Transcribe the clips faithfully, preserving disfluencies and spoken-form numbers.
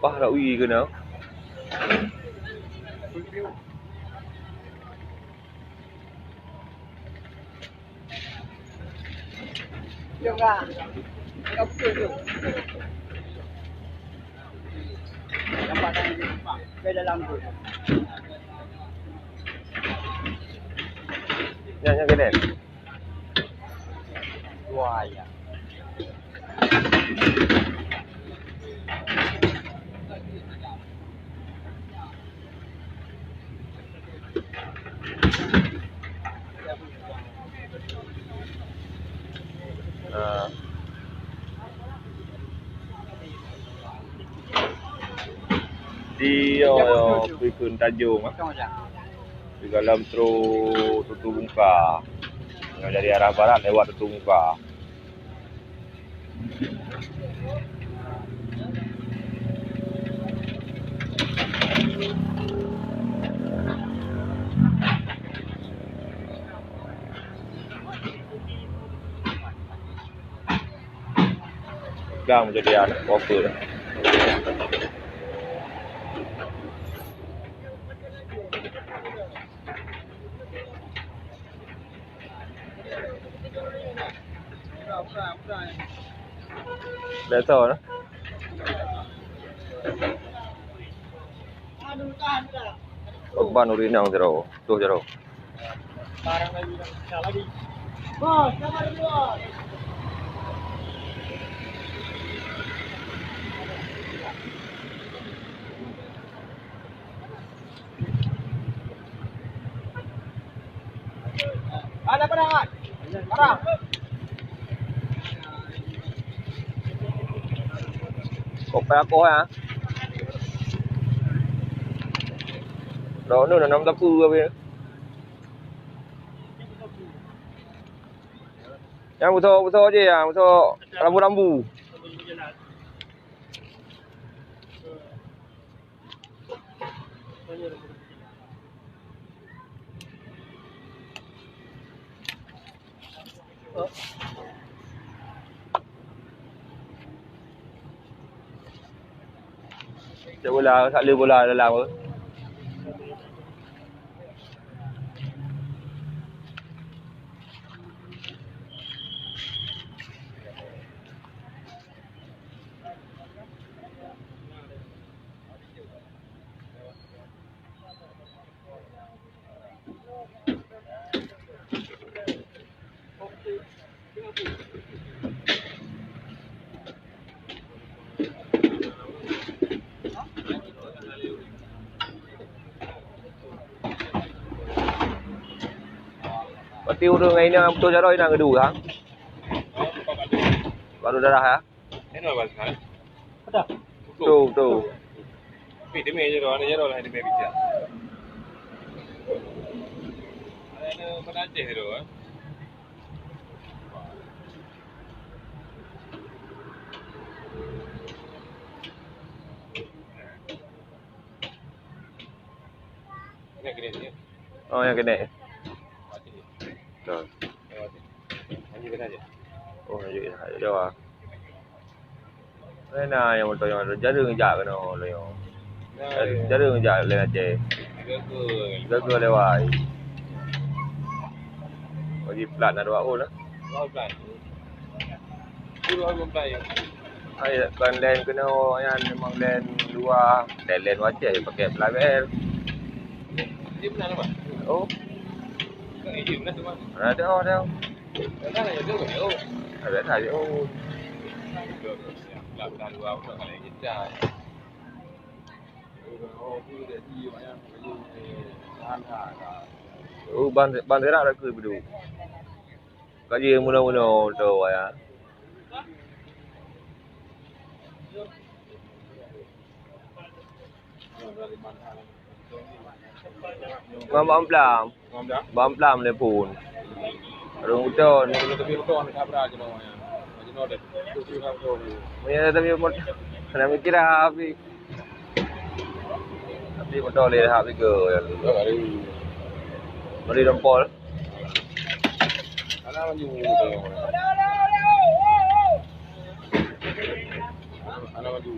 Pah rak wie keunoe. Nyan, nyan keunan. Wah, ya. Nah. Di, oh, Puikun Tanjong, ah. Di dalam trok Tutu Bungka. Yang dari arah barat lewat Tutu Bungka. Dah menjadi anak apa dah. Biasa lah. Ban ureueng inong jaroe, tuh jaroe. Ada padang, Mat? Parah. Kok payah koh, ya? Droeneuh nanam sapeue habéh. Nyang beutôi-beutôi jih, nyang beutôi rambu-rambu. Cok bola, saleueng bola dalam tu. Berarti ureueng ngon inong beutôi jaroe inong keudua, ha? Baru darah, ya? Betul, betul. Tapi demi je doh, ada je doh lah demi bicara. Ada, ada mana Aceh tu, eh? Ini kena ni. Oh, nyang keuneuk. Betul. Oh, lanjut, lanjut, lanjut. Mana yang motor yang ada? Jarang jak kena lo yang. Jarang jak lain Aceh. Gaga lewat. Wajib plat nak dua oh lah. Dua plat. Dua plat. Hai, kon lain keunoe nyan memang lain luwa, lain-lain wajah je pakai plat B L. Dia benar apa? Oh. Kan dia benar tu, Bang. Ada, ada. Benar lah, dia tu, dia. Ada tak, oh. Plat dah dua, plat lain kita. Oh, ban, ban serak dah ke bedu. Kaji mula-mula tu, ya. Bang, bang pelam. Bang pelam le pun. Rung beton. Tapi beton ni kabra je nama. Macam mana dia? Tu tu nak beton. Punya tapi mot-, nak mikir lah, habis. Tapi motor lé hak tiga. Beri dompol. Ana maju. Ana maju.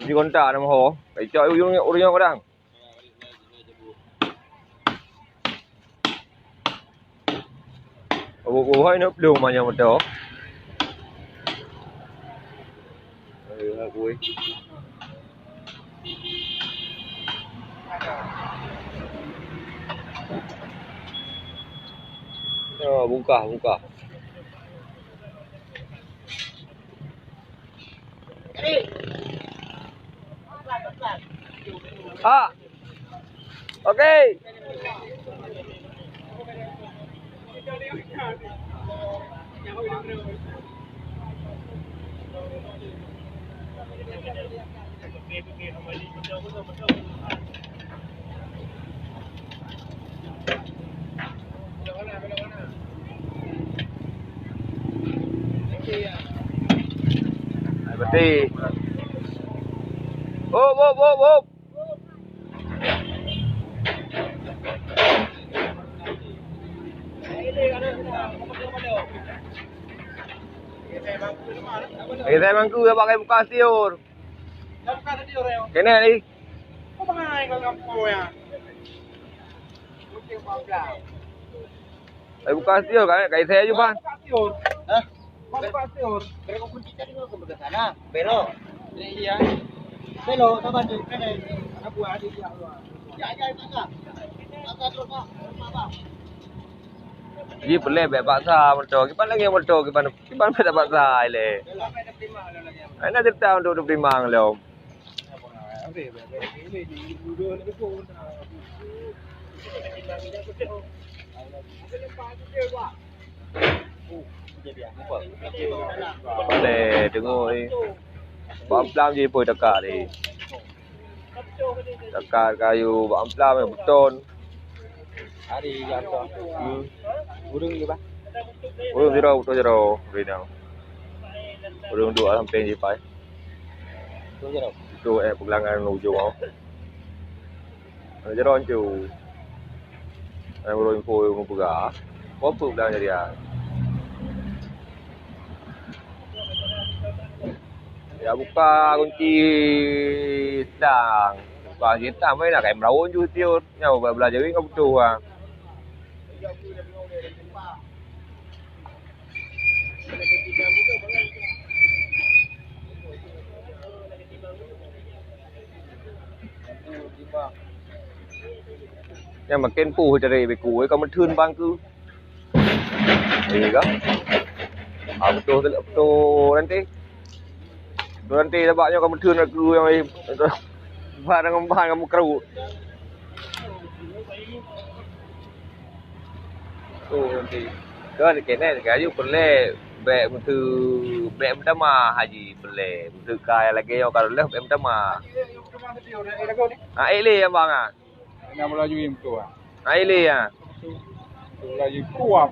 Di kontak nama ho. Icok ureueng, ureueng kadang. Oh, oh, hai nak belum manyang betul. Ayo, aku, eh. Oh, bungkah, bungkah. Ah. Okey. Hai, beutih. Hop, hop, hop, hop. Lagi saya mangku, ya, pakai buka siur. Kena ni. Ai buka siur, kai, kai saya juga. Hah? Buka siur. Belok ke sana. Belok. Iya. Belok, sabar tu, kena. Anak buah ada dia. Ya, ya, tak ada. Tak ada, tak ada. Ji peureulèe bèk paksa moto. Kiban lagèe moto, kiban, kiban bèk paksa ilèe. Hana cerita untuk diterima lom. Leh, tengok ni. Bak plam ji poi dekat ni. Dekat kayu, bak plam ni beton. Hari gantong. Hmm. Ureueng je, bah. Ureueng sidroe, beutôi sidroe, ureueng nyan. Ureueng duek sampéng jipai. Beutôi sidroe. Itu, eh, peugelangan ujong, oh. Sidroe ancu. Eh, ureueng info, ureueng peugah. Apa peugelangan jadi, ah? Ya, buka kunci stang. Buka kunci stang, main lah, kain meraun ju tiur. Nyawa bela-bela jari nggak butuh, ah. Nyang maken puh cari beku, eh, ka meutheun bangku. Iya kan? Ah, betul, betul nanti. Betul nanti, nampak nyoe ka meutheun aku yang lain. Bah dengan bah kamu kerut. Oh, nanti. Kan kena kayu peureulèe bèk meuteuk, bèk meutamah haji peureulèe. Meuteuk kaya lagèe nyoe ka lheueh bèk meutamah. Ah, eh, lé abang ah. Kena Melayu yang betul ah. Ah, eh, lé ah. Melayu kuah.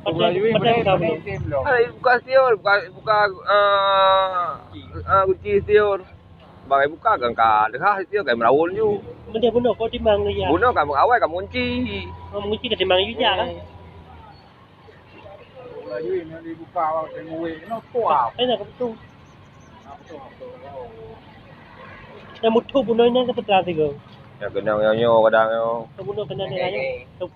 Melayu yang betul. Hai, buka siur, buka, buka, ah, ah, kunci siur. Bang ai buka kan ka deuhah siur, ka meraun ju. Mending bunoe kau timang lé ya. Bunoe ka awai ka mengunci. Oh, mengunci ka timang ju ja kan? Laju ini dibuka awak tengok weh, no kuah. Ai nak betul. Yang mutu bunoe nyan ke petra tiga. Ya, kenang yang nyo kadang nyo. Bunoe kenang dia nyo.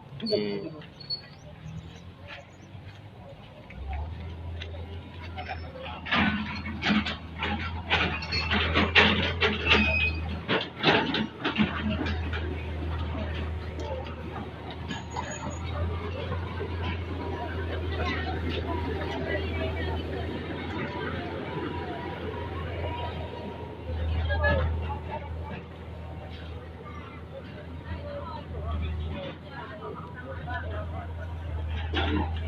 Hmm.